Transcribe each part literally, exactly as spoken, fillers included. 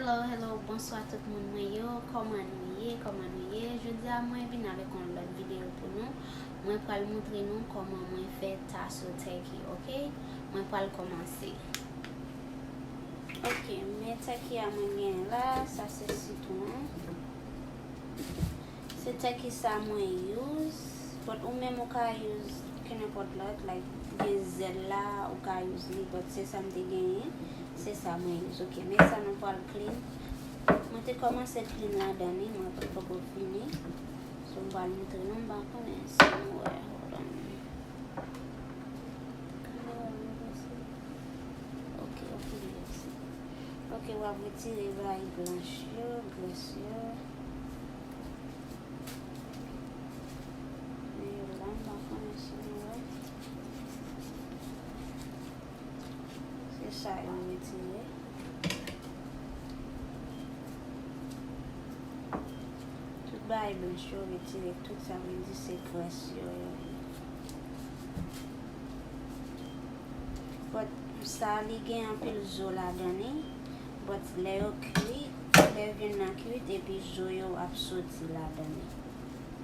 Hello, hello, bonswa tout moun mwen yo. Kòman nou ye? Kòman nou ye? Jodi a mwen vin avèk yon lòt videyo pou nou. Mwen pral montre nou kòman mwen fè tasso turkey, ok? Mwen pral kòmanse. Ok, men turkey a mwen genyen la, sa se sitwon. Se turkey sa mwen use, but ou menm ou ka use kenenpòt lòt, like, gen zèl la, ou ka use li, but se sa m te genyen, se sa mwen use. Ok, men sa nou pral clean. Mwen te kòmanse clean ladan li, mwen poko fini. So, m pral montre nou, m pa konnen si nou wè, hold on. Kamera mwen pase. Ok, ok, mèsi. Ok, w ap retire bagay blanch yo, grès yo. Men yo la, m pa konnen si nou wè. Se sa yo retire. Tout bagay blanch yo retire, tout sa vle di se grès yo, yo ye. But sa li gen anpil zo ladan li, but lè yo kwit, lè vyann nan kwit, epi zo yo ap soti ladan li.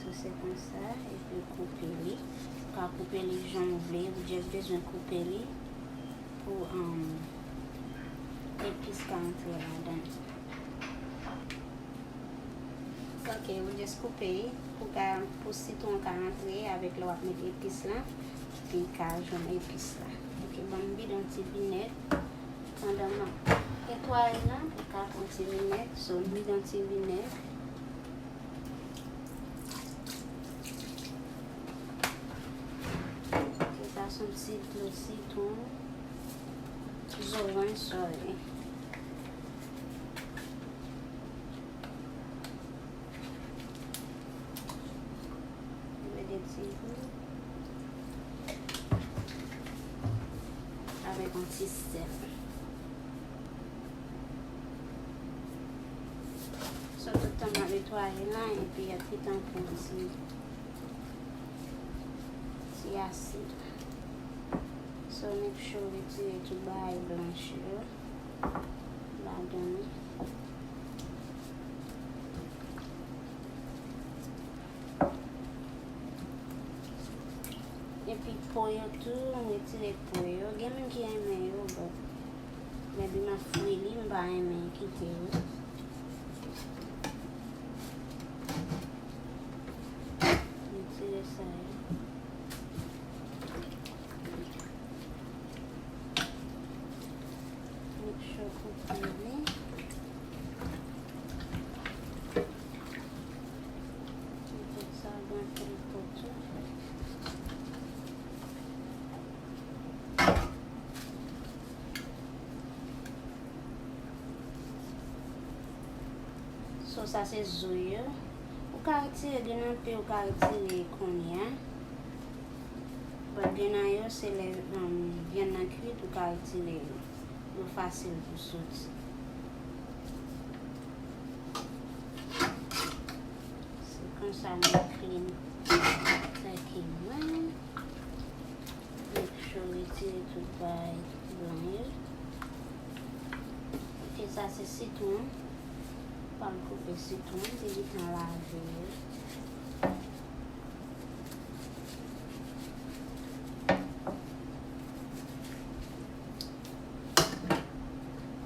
So, se konsa, epi w koupe li. Ou ka koupe li jan w vle, ou just bezwen koupe li pou, um, epis ka antre ladan. Ok, ou just koupe pou ka, pou sitwon ka antre avèk lè w ap met epis lan, epi ka jwenn epis la. Ok, ban m vide yon ti vinèg pandan m ap netwaye lan, pou ka pran ti vinèg, so m vide yon ti vinèg. Ok, sa se yon ti dlo sitwon, zoranj, sorry. Mete ti jou avèk yon ti sèl. So, tout tan m ap netwaye lan, epi y ap gentan pran ti, ti asid. So, make sure retire tout bagay blanch yo ladan li. Epi po yo tou, m retire po yo. Gen moun ki renmen yo, but maybe m ap fri li, m pa renmen kite yo. M retire sa yo. Make sure pou koupe. Mete sa nan tel poto. So, sa se zo yo. Ou ka retire, gen anpil ou ka retire kounye a. But gen nan yo, se lè, um, vyann nan kwit, ou ka retire yo. Yo fasil pou soti. Se konsa mwen clean turkey mwen. Make sure retire tout bagay blan yo. Ok, sa se sitwon. Pral koupe sitwon, m te gentan lave yo.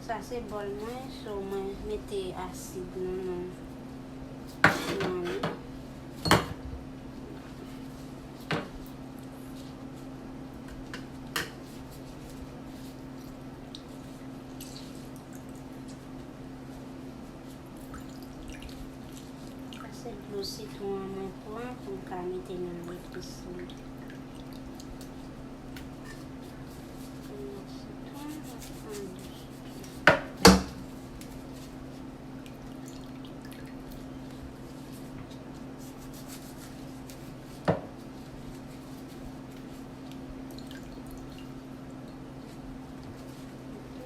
Sa se bòl mwen, so mwen mete asid nan, nan, nan li. Sa se dlo sitwon an mwen pran pou m ka mete nan epis li. Mwen met sitwon, mwen pran dlo sitwon.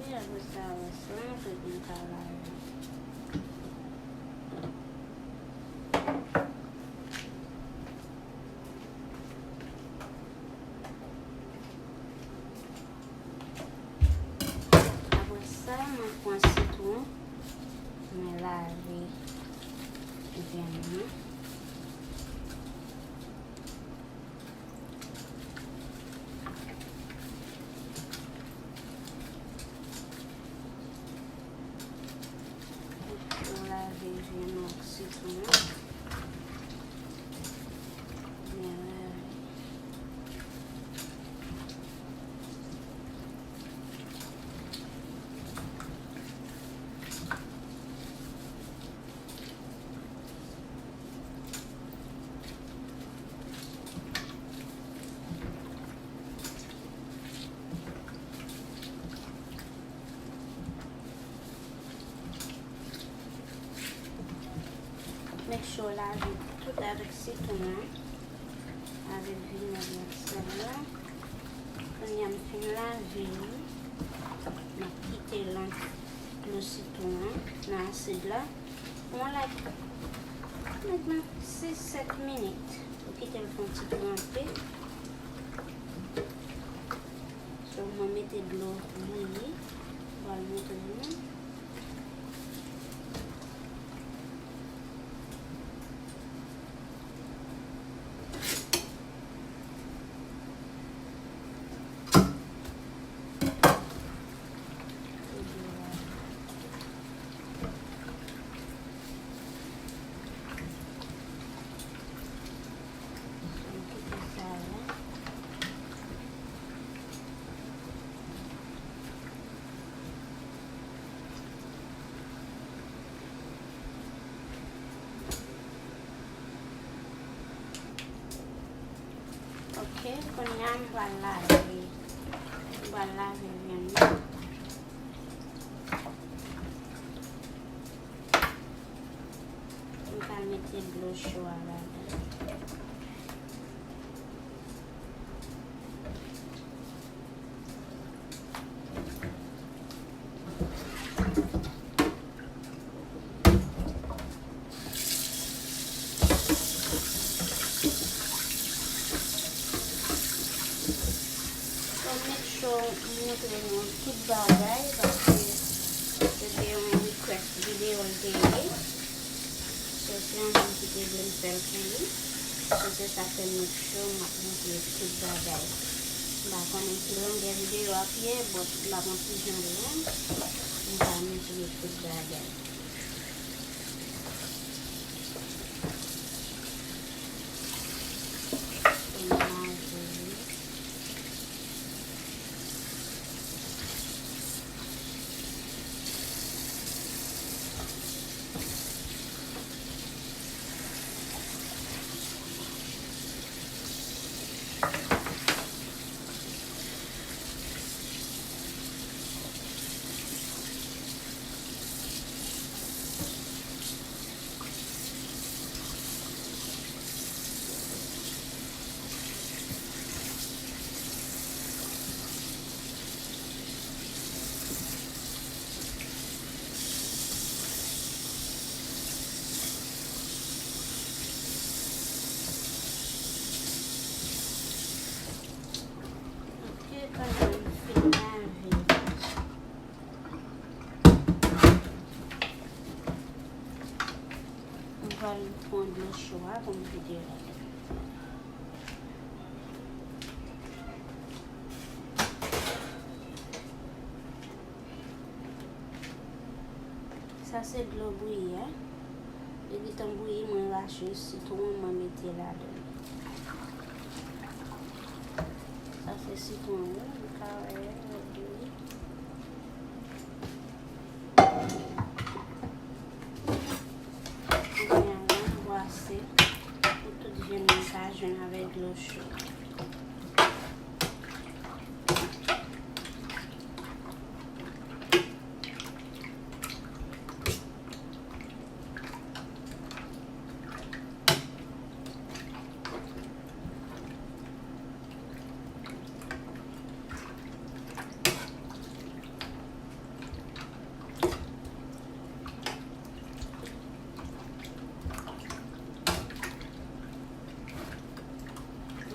Ok, apre sa, rès lan, pou nou ka lave. Apre sa, mwen pran sitwon. Lave vyann nan. Ou lave vyann nan ak sitwon an. Byen lave. Make sure w lave tout avèk sitwon an, avèk vinèg la ak sèl la. Kounye a m fin lave l, m ap kite l nan dlo sitwon an, nan asid la. Bon, like, nèg nan sis, sèt minit. Ou kite l fè yon ti tranpe. So, mwen mete dlo bouyi. Pral montre nou. Ok, kounye a m pral lave, m pral lave vyann nan. M pral mete dlo cho a ladan. So, make sure m montre nou tout bagay, paske se te yon request videyo l te ye. So, se yon moun ki te vle m fè l pou li. So, se sa k fè m make sure m ap montre tout bagay. M pa konnen ki longè videyo ap ye, but m pa konn si jan l long. M ka montre tout bagay. Ok, pandan m fin lave, m pral pran dlo cho a pou m vide ladan. Sa se dlo bouyi a. Li gentan bouyi, mwen rache sitwon, mwen mete ladan. Sa se sitwon wi, nou ka wè l bouyi. Kounye a la, m bwase pou tout vyann nan ka jwenn avèk dlo cho.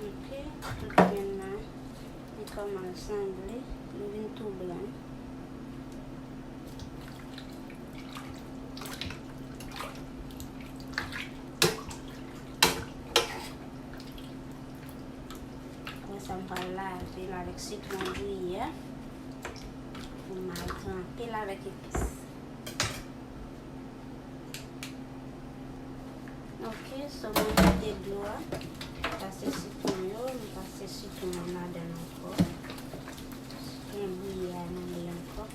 Ok, tout vyann nan, li kòman l sanble, li vin tou blan. Tranpe l avèk sitwon bouyi a. Pou m al tranpe l avèk epis. Ok, so mwen kite dlo a. Pase sitwon yo, m pase sitwon an ladan l ankò. Sitwon bouyi a nan li ankò.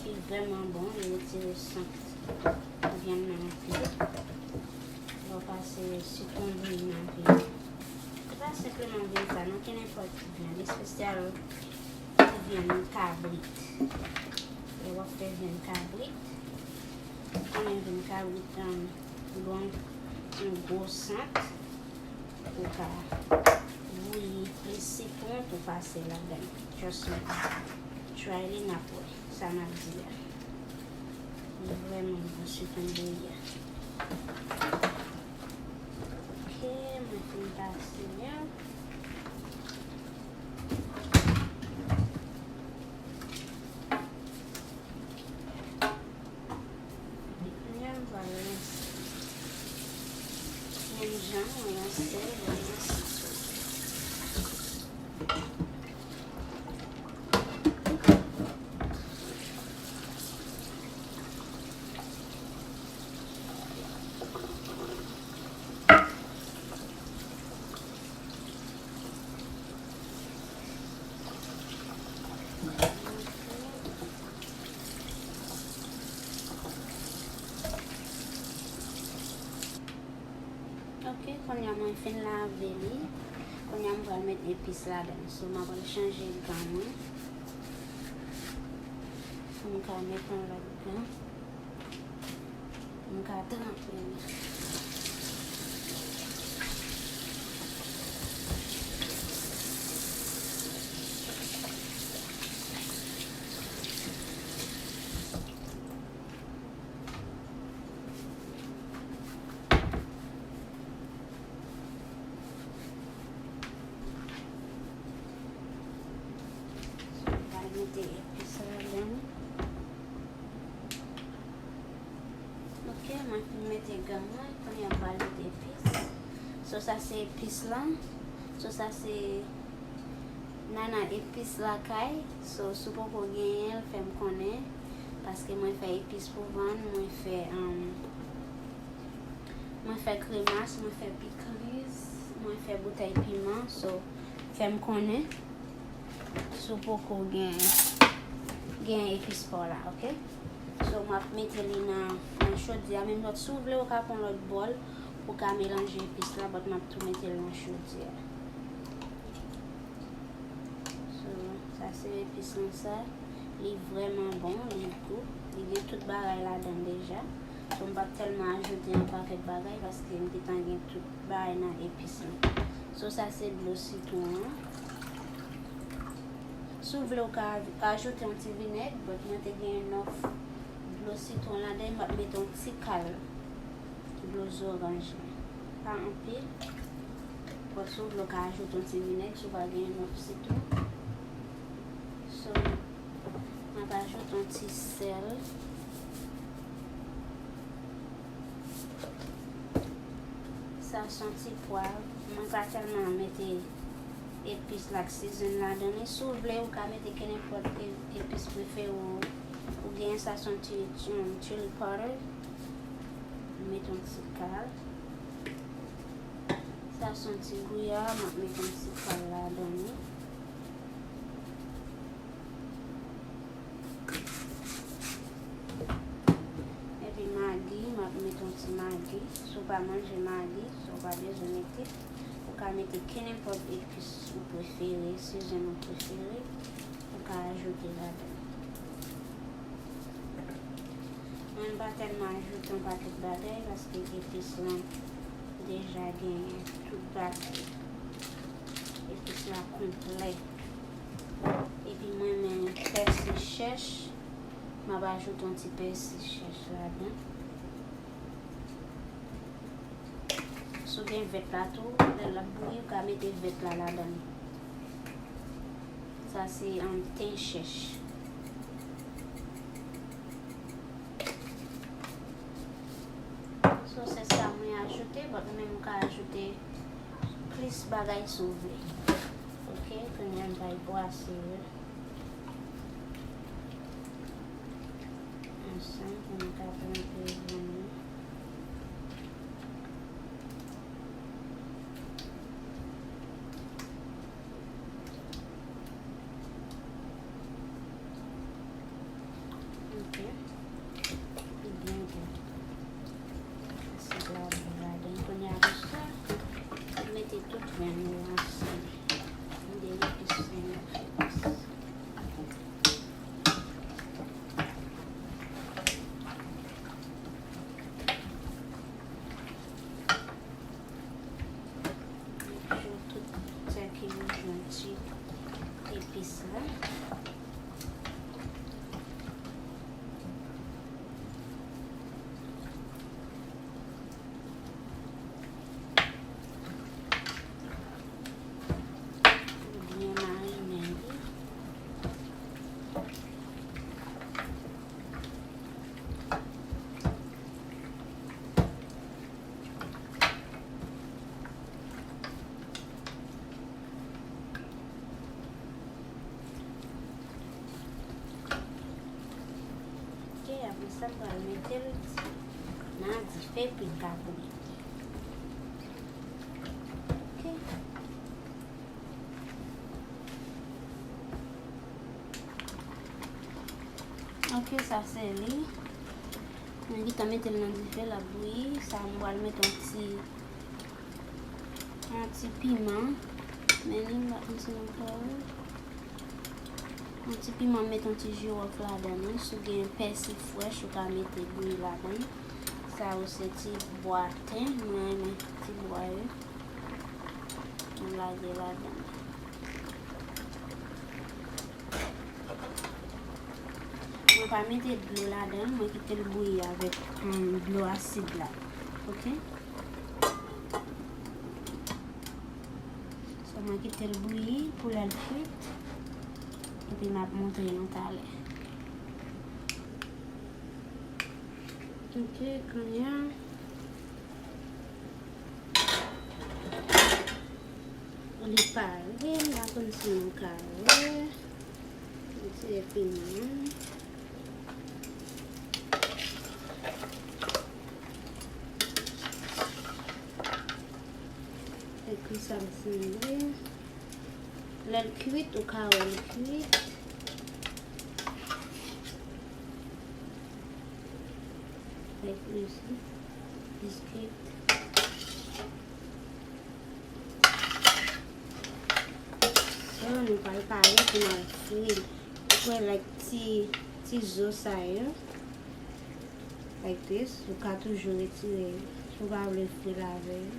Ki vrèman bon, li retire sant vyann nan anpil. Lè w pase sitwon bouyi nan vyann. Se pa senpleman vyann sa non, kenenpòt vyann, espesyal pou vyann kabrit. Lè w ap fè vyann kabrit, konnen vyann kabrit an gon yon gwo sant, ou ka bouyi plis sitwon pou pase ladan. Just like that. Try li, n ap wè sa m ap di a. Li vrèman bon, sitwon bouyi a. Ok, mwen fin pase a. Epi kounye a m pral rense. Menm jan mwen rense l, mwen rense tou. Ok, kounye a mwen fin lave li. Kounye a m pral met epis ladan. So, m ap al chanje gan mwen. Pou m ka met yon lòt gan. M ka tranpe l. So, m pral mete epis ladan. Ok, mwen fin mete gan mwen, kounye a m pral mete epis. So, sa se epis lan. So, sa se nana epis lakay. So, si w poko genyen l, fè m konnen. Paske mwen fè epis pou vann, mwen fè, um, mwen fè kremas, mwen fè pikliz, mwen fè boutèy piman. So, fè m konnen. Si w poko gen, gen epis pa w la, ok? So, m ap mete li nan, nan chodyè a. Menm lòt, si w vle, ou ka pran lòt bòl pou w ka melanje epis la, but m ap tou mete l nan chodyè a. So, sa se epis lan sa. Li vrèman bon, li gou. Li gen tout bagay ladan deja. So, m p ap tèlman ajoute yon pakèt bagay paske m gentan gen tout bagay nan epis lan. So, sa se dlo sitwon an. Si w vle, ou ka ajoute yon ti vinèg, but mwen te gen yon nòf dlo sitwon ladan, m ap mete yon ti kal dlo zoranj la. Pa anpil. But si w vle, ou ka ajoute yon ti vinèg, si w pa gen yon nòf sitwon. So, m ap ajoute yon ti sèl. Sa se yon ti pwav. Mwen pa tèlman mete epis la ak season ladan li. Si w vle, ou ka mete kenenpòt e-, epis prefere w. Ou gen sa se yon ti, um, chili powder. Mete yon ti kal. Sa se yon ti gouyè, m ap mete yon ti kal ladan li. Epi magi, m ap met yon ti magi. Si w pa manje magi, so w pa bezwen mete. Ou ka mete kenenpòt epis ou prefere, season ou prefere, ou ka ajoute ladan. Mwen pa tèlman ajoute yon pakèt bagay paske epis lan deja genyen tout bagay. Epis la konplè. Epi mwen renmen pèsi chèch. M ap ajoute yon ti pèsi chèch ladan. Si w gen vèt la tou, lè l ap bouyi, ou ka mete vèt la ladan. Sa se, um, ten chèch. So, se sa mwen ajoute, but ou menm ou ka ajoute plis bagay si w vle. Ok, Ok, kounye a m pral bwase yo ansanm pou nou ka pran pezon yo. Ok. Li byen byen. Sa la byen ladan. Kounye a apre sa, mete tout grenn yo ansanm. Mete yo plis fè yon plis. Mete yo tout sa ki yo jwenn ti epis la. Byen marinen li. Ok, apre sa, m pral mete l nan dife pou l ka bouyi. Ok. Ok, sa se li. Mwen gentan mete l nan dife, l ap bouyi. Sa, mwen pral mete yon ti, yon ti piman. Men li, m pa konn si nou ka wè. Yon ti piman, met yon ti jiwòf ladan li. Si w gen pèsi frèch, ou ka mete bouyi ladan. Sa yo se ti bwa ten, mwen renmen ti bwa yo. M lage ladan. Mwen pa mete dlo ladan, mwen kite l bouyi avèk, um, dlo asid la. Ok? So, mwen kite l bouyi pou lè l frit. Epi m ap montre nou talè. Ok, kounye a, li pare, m pa konn si nou ka wè. M tire piman an. Epi sa m sanble. Lè l kwit, ou ka wè l kwit. Like this. It's good. So, nou pral pare pou n al fri l. Ou wè, like, ti, ti zo sa yo. Like this. Ou ka toujou retire si w pa vle fri l avè yo.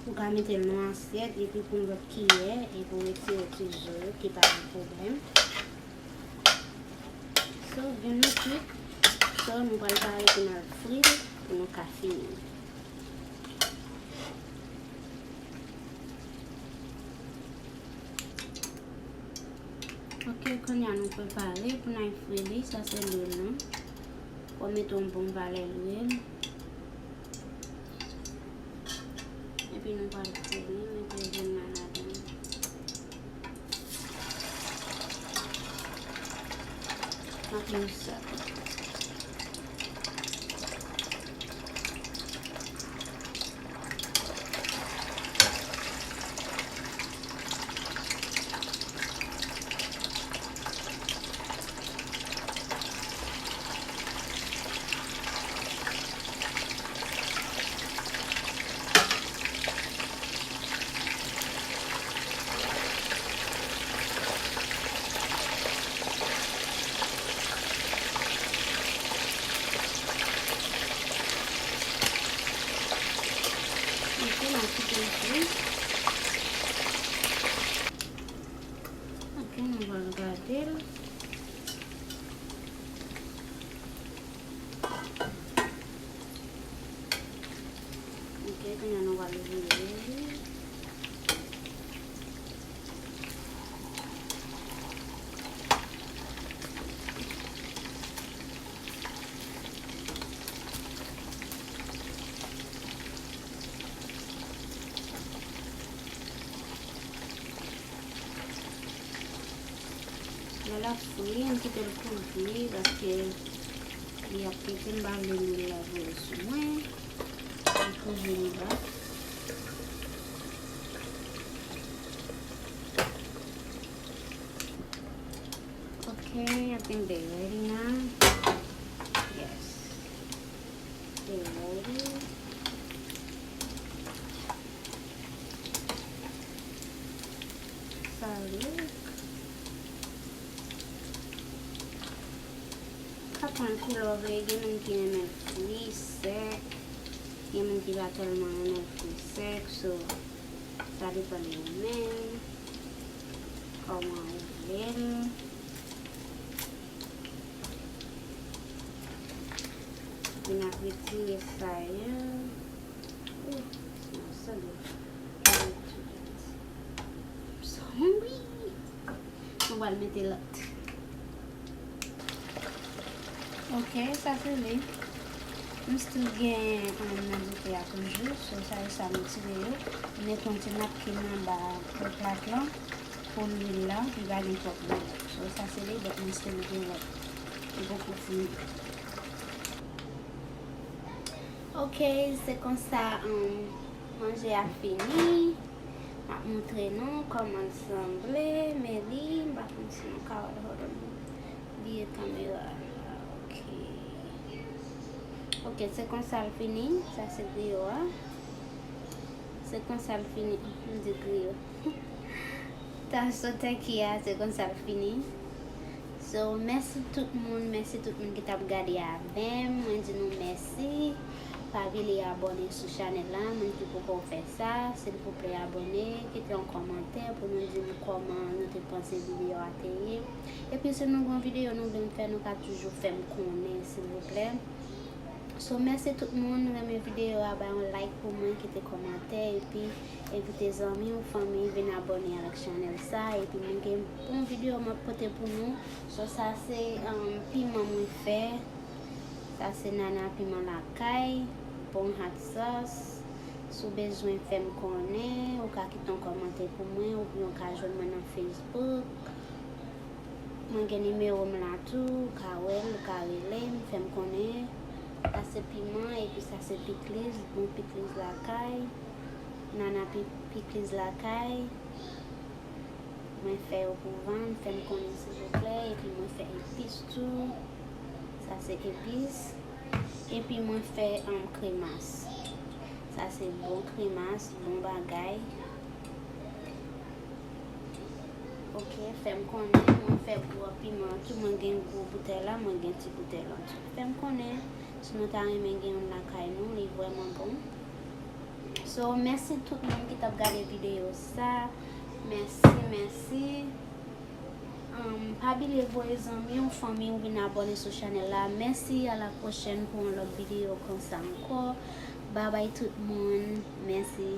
Ou ka mete l nan asyèt epi pran lòt kiyè epi w retire ti zo yo ki pa gen pwoblèm. So, vyann nou kwit. So, nou pral pare pou n al fri l pou nou ka fini. Ok, kounye a nou prepare pou n al fri li. Sa se lwil nou. Fò mete yon bon valè lwil. Epi nou pral tire, mete vyann nan ladan. Mwen ap mix sa. Ok, n a kite l fri. Ok, nou va gade l. Ok, kounye a nou pral vire li. Fri, m kite l kouvri paske li ap pete, m pa vle lwil la voye sou mwen. M kouvri li bak. Okay, I think they ready now. Yes. They ready. Sa look. Sa pran koulè w vle, gen moun ki renmen l fri, sèk. Gen moun ki pa tèlman renmen l fri, sèk. So, sa depann de ou menm. Kòman ou vle l. Epi n ap retire sa yo. Ooh, smells so good. I'm so hungry. Nou pral mete lòt. Ok, sa se li. M still gen, um, nan dife a toujou. So, sa e sa m retire yo. M mete yon ti napkin anba plat lan pou lwil la, li pa gen twòp lwil. So, sa se li, donk m still gen lòt. Li poko fini. Ok, se konsa, um, manje a fini. M ap montre nou kòman l sanble, men li, m pa konn si nou ka wè l, hold on. Vire kamera la, ok. Ok, se konsa l fini, sa se griyo a. Se konsa l fini, m di griyo. Taso tèki a, se konsa l fini. So, mèsi tout moun, mèsi tout moun ki t ap gade avè m. Mwen di nou mèsi. Pa bliye abòne sou chanèl la, moun ki poko fè sa, silvouplè abòne, kite yon kòmantè pou nou di m kòman nou te panse videyo a te ye. Epi si nou gen yon videyo nou vle m fè, nou ka toujou fè m konnen, silvouplè. So, mèsi tout moun, renmen videyo a, bay yon like pou mwen, kite kòmantè, epi envite zanmi ou fanmi vin abòne avèk chanèl sa, epi mwen gen bon videyo m ap pote pou nou. So, sa se, um, piman mwen fè. Sa se nana piman lakay, bon hot sauce. Si w bezwen fè m konnen, ou ka kite yon kòmantè pou mwen, oubyen ou ka jwenn mwen nan Facebook. Mwen gen nimewo m la tou, ou ka wè l, ou ka rele m, fè m konnen. Sa se piman, epi sa se pikliz, bon pikliz lakay. Nana pi-, pikliz lakay. Mwen fè yo pou vann, fè m konnen silvouplè, epi mwen fè epis tou. Sa se epis. Epi mwen fè, um, kremas. Sa se bon kremas, bon bagay. Ok, fè m konnen, mwen fè gwo piman tou, mwen gen gwo boutèy la, mwen gen ti boutèy lan tou. Fè m konnen, si nou ta renmen gen youn lakay nou, li vrèman bon. So, mèsi tout moun ki t ap gade videyo sa. Mèsi, mèsi. Um, pa bliye voye zanmi w, fanmi w vin abòne sou chanèl la. Mèsi, a la pwochèn pou yon lòt videyo konsa ankò. Babay tout moun. Mèsi.